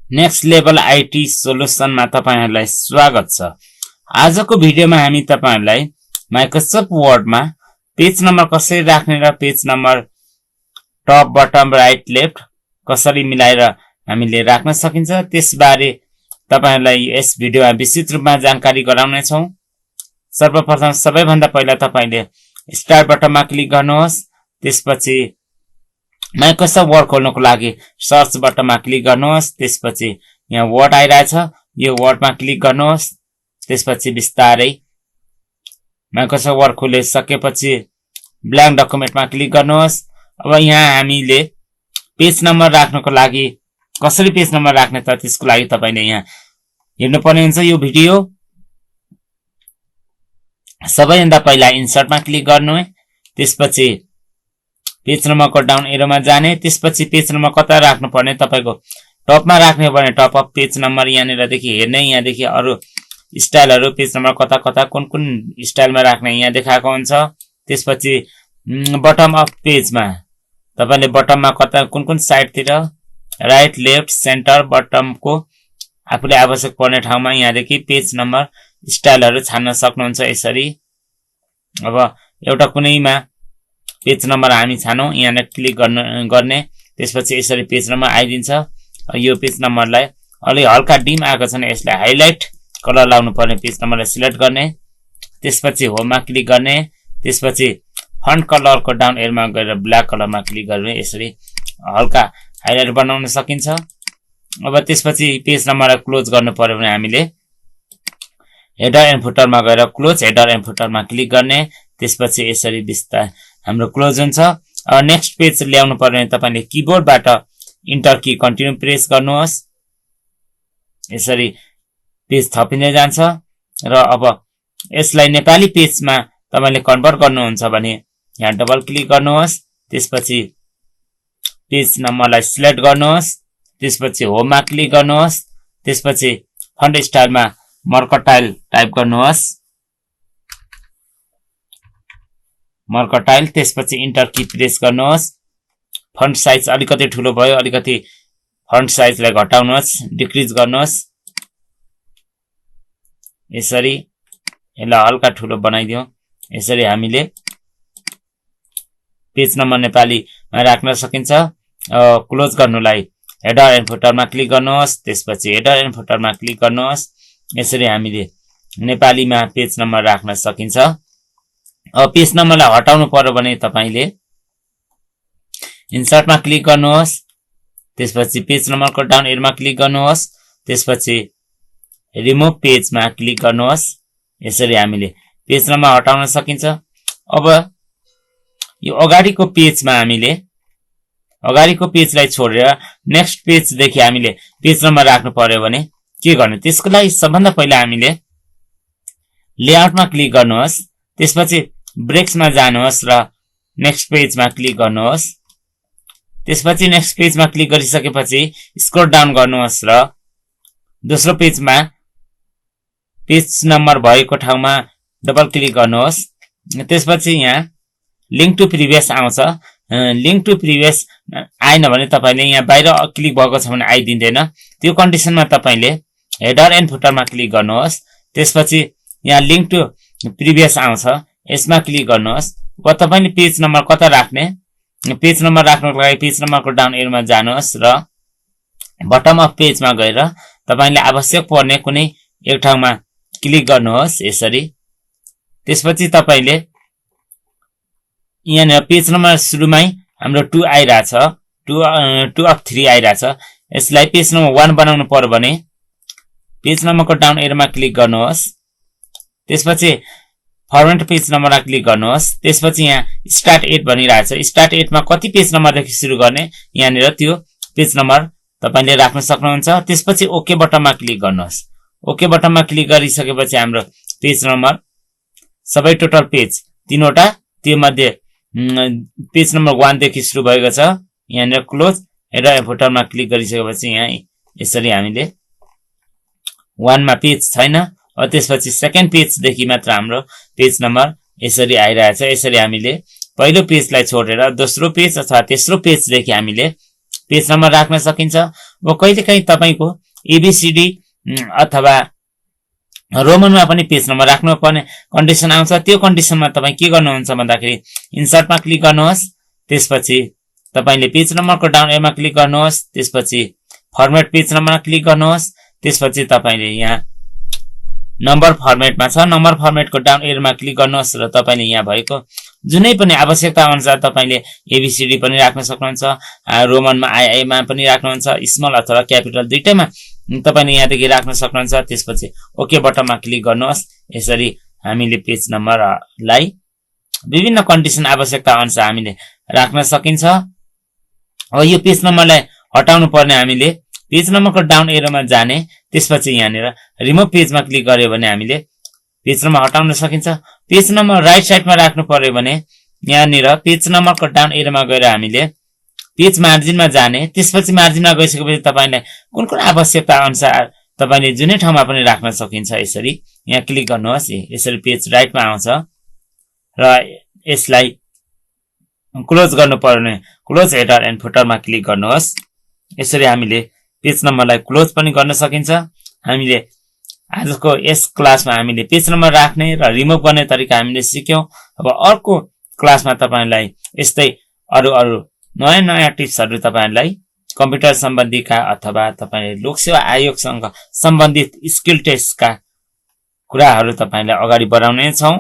Next level IT सोल्युसनमा तपाईहरुलाई स्वागत छ। आजको भिडियोमा हामी तपाईहरुलाई माइक्रोसफ्ट वर्डमा पेज नम्बर कसरी राख्ने र page number top bottom right left कसरी मिलाएर हामीले राख्न सकिन्छ त्यसबारे तपाईहरुलाई यस भिडियोमा विस्तृत रूपमा जानकारी गराउने छौं। सर्वप्रथम सबैभन्दा पहिला तपाईले स्टार्ट बटनमा क्लिक गर्नुहोस्। त्यसपछि माइक्रोसफ्ट वर्ड खोल्नको लागि सर्च बटनमा क्लिक गर्नुहोस्। त्यसपछि यहाँ वर्ड आइरहेछ, यो वर्डमा क्लिक गर्नुहोस्। त्यसपछि बिस्तारै माइक्रोसफ्ट वर्ड खोलिसकेपछि ब्ल्याङ्क डकुमेन्टमा क्लिक गर्नुहोस्। अब यहाँ हामीले पेज नम्बर राख्नको लागि कसरी पेज नम्बर राख्ने त त्यसको लागि तपाईले यहाँ हेर्नुपर्ने हुन्छ यो भिडियो। सबैभन्दा पहिला इन्सर्टमा क्लिक गर्नु, त्यसपछि पेज नम्बरको डाउन एरोमा जाने, त्यसपछि पेज नम्बर कता राख्नु पर्ने तपाईको टपमा राख्ने हो भने टप अफ पेज नम्बर यहाँनिर देखि हेर्ने, यहाँ देखि अरु स्टाइलहरु पेज नम्बर कता कता कुन स्टाइलमा राख्ने यहाँ देखाएको हुन्छ। त्यसपछि बटम अफ पेजमा तपाईले बटममा कता कुन साइडतिर राइट लेफ्ट सेन्टर बटमको आफूले आवश्यक पर्ने ठाउँमा यहाँदेखि पेज नम्बर स्टाइलहरु छान्न सक्नुहुन्छ यसरी। अब एउटा कुनैमा पेज नम्बर हामी छानौं, यहाँ क्लिक गर्ने, त्यसपछि यसरी पेज नम्बर आइदिन्छ। यो पेज नम्बरलाई अलि हल्का डिम आएको छ भने यसलाई हाइलाइट कलर लाउनु पर्ने पेज नम्बरलाई सिलेक्ट गर्ने, त्यसपछि होममा क्लिक गर्ने, त्यसपछि फन्ट कलरको डाउन एरोमा गएर ब्ल्याक कलरमा क्लिक गर्ने, यसरी हल्का हाइलाइट बनाउन सकिन्छ। अब त्यसपछि पेज नम्बरलाई क्लोज गर्नु पर्यो भने हामीले हेडर एन्ड फुटरमा गएर क्लोज हेडर एन्ड फुटरमा क्लिक गर्ने, त्यसपछि यसरी बिस्तारै हाम्रो क्लोज हुन्छ। अब नेक्स्ट पेज ल्याउनु पर्यो भने तपाईले किबोर्डबाट इन्टर की कन्टिन्यू प्रेस गर्नुहोस्। यसरी पेज थपिँदै जान्छ र अब यसलाई नेपाली पेजमा तपाईले कन्भर्ट गर्नुहुन्छ भने यहाँ डबल क्लिक गर्नुहोस्, त्यसपछि पेज नम्बरलाई सिलेक्ट गर्नुहोस्, त्यसपछि होममा क्लिक गर्नुहोस्, त्यसपछि फन्ट स्टाइलमा मर्कटाइल टाइप गर्नुहोस्, मर्कटाइल, त्यसपछि इन्टर की प्रेस गर्नुहोस्। फन्ट साइज अलिकति ठुलो भयो, अलिकति फन्ट साइजलाई घटाउनुहोस्, डिक्रिज गर्नुहोस्, यसरी यसलाई हल्का ठुलो बनाइदियौ। यसरी हामीले पेज नम्बर नेपालीमा राख्न सकिन्छ। क्लोज गर्नुलाई हेडर एन्ड फुटरमा क्लिक गर्नुहोस्, त्यसपछि हेडर एन्ड फुटरमा क्लिक गर्नुहोस्। यसरी हामीले नेपालीमा पेज नम्बर राख्न सकिन्छ। अब पेज नम्बरलाई हटाउनु पर्यो भने तपाईले इन्सर्टमा क्लिक गर्नुहोस्, त्यसपछि पेज नम्बरको डाउन एरोमा क्लिक गर्नुहोस्, त्यसपछि रिमुभ पेजमा क्लिक गर्नुहोस्। यसरी हामीले पेज नम्बर हटाउन सकिन्छ। अब यो अगाडिको पेजमा हामीले अगाडिको पेजलाई छोडेर नेक्स्ट पेजदेखि हामीले पेज नम्बर राख्नु पर्यो भने के गर्ने, त्यसको लागि सबभन्दा पहिला हामीले लेआउटमा क्लिक गर्नुहोस्, त्यसपछि ब्रेक्समा जानुहोस् र नेक्स्ट पेजमा क्लिक गर्नुहोस्। त्यसपछि नेक्स्ट पेजमा क्लिक गरिसकेपछि स्क्रोल डाउन गर्नुहोस् र दोस्रो पेजमा पेज नम्बर भएको ठाउँमा डबल क्लिक गर्नुहोस्। त्यसपछि यहाँ लिंक टु प्रिभियस आउँछ, लिंक टु प्रिभियस आएन भने तपाईले यहाँ बाहिर क्लिक भएको छ भने आइदिँदैन। त्यो कन्डिसनमा तपाईले हेडर एन्ड फुटरमा क्लिक गर्नुहोस्, त्यसपछि यहाँ लिंक टु प्रिभियस आउँछ, यसमा क्लिक गर्नुहोस्। तपाईले पेज नम्बर कता राख्ने, पेज नम्बर राख्नको लागि पेज नम्बरको डाउन एरोमा जानुहोस् र बटम अफ पेजमा गएर तपाईले आवश्यक पर्ने कुनै एक ठाउँमा क्लिक गर्नुहोस् यसरी। त्यसपछि तपाईले यहाँ पेज नम्बर सुरुमै हाम्रो 2 आइराछ, 2 अफ 3 आइराछ, यसलाई पेज नम्बर 1 बनाउनु पर्यो भने पेज नम्बरको डाउन एरोमा क्लिक गर्नुहोस्, त्यसपछि फर्मेट पेज नम्बरमा क्लिक गर्नुहोस्। त्यसपछि यहाँ स्टार्ट 8 भनिरहेछ, स्टार्ट 8 मा कति पेज नम्बरदेखि सुरु गर्ने यहाँनिर त्यो पेज नम्बर तपाईले राख्न सक्नुहुन्छ। त्यसपछि ओके बटनमा क्लिक गर्नुहोस्। ओके बटनमा क्लिक गरिसकेपछि हाम्रो पेज नम्बर सबै टोटल पेज 3 वटा, त्यो मध्ये पेज नम्बर 1 देखि सुरु भएको छ। यहाँनिर क्लोज हेडर एन्ड फुटरमा क्लिक गरिसकेपछि यहाँ यसरी हामीले 1 मा पेज छैन। त्यसपछि सेकेन्ड पेज देखि मात्र हाम्रो पेज नम्बर यसरी आइरहेछ। यसरी हामीले पहिलो पेजलाई छोडेर दोस्रो पेज अथवा तेस्रो पेजदेखि हामीले पेज नम्बर राख्न सकिन्छ। अब कहिलेकाहीँ तपाईको एबीसीडी अथवा रोमनमा पनि पेज नम्बर राख्नु पर्ने कन्डिसन आउँछ। त्यो कन्डिसनमा तपाईं के गर्नुहुन्छ भन्दाखेरि इन्सर्टमा क्लिक गर्नुहोस्, त्यसपछि तपाईले पेज नम्बरको डाउन एरोमा क्लिक गर्नुहोस्, त्यसपछि फर्मेट पेज नम्बरमा क्लिक गर्नुहोस्, त्यसपछि तपाईले यहाँ नम्बर फर्मेटमा छ, नम्बर फर्मेटको डाउन एरोमा क्लिक गर्नुहोस् र तपाईले यहाँ भएको जुनै पनि आवश्यकता अनुसार तपाईले एबीसीडी पनि राख्न सक्नुहुन्छ, रोमनमा आईआईमा पनि राख्नुहुन्छ, स्मल अथवा क्यापिटल दुईटैमा तपाईले यहाँदेखि राख्न सक्नुहुन्छ। त्यसपछि ओके बटनमा क्लिक गर्नुहोस्। यसरी हामीले पेज नम्बरलाई विभिन्न कन्डिसन आवश्यकता अनुसार हामीले राख्न सकिन्छ। अब यो पेज नम्बरलाई हटाउनु पर्ने हामीले पेज नम्बरको डाउन एरोमा जाने, त्यसपछि यहाँनिर रिमुभ पेजमा क्लिक गर्यो भने हामीले पेज नम्बर हटाउन सकिन्छ। पेज नम्बर राइट साइडमा राख्नु पर्यो भने यहाँनिर पेज नम्बरको डाउन एरोमा गएर हामीले पेज मार्जिनमा जाने, त्यसपछि मार्जिनमा गइसकेपछि तपाईलाई कुन कुन आवश्यकता अनुसार तपाईले जुनै ठाउँमा पनि राख्न सकिन्छ। यसरी यहाँ क्लिक गर्नुहोस्, यसरी पेज राइटमा आउँछ र यसलाई क्लोज गर्नु पर्ने क्लोज हेडर एन्ड फुटरमा क्लिक गर्नुहोस्। यसरी हामीले पेज नम्बरलाई क्लोज पनि गर्न सकिन्छ। हामीले आजको यस क्लासमा हामीले पेज नम्बर राख्ने र रिमुभ गर्ने तरिका हामीले सिक्यौं। अब अर्को क्लासमा तपाईलाई यस्तै अरु नयाँ नयाँ टिप्सहरु तपाईहरुलाई कम्प्युटर सम्बन्धीका अथवा तपाईले लोक सेवा आयोगसँग सम्बन्धित स्किल टेस्टका कुराहरु तपाईलाई अगाडि बढाउने छौं।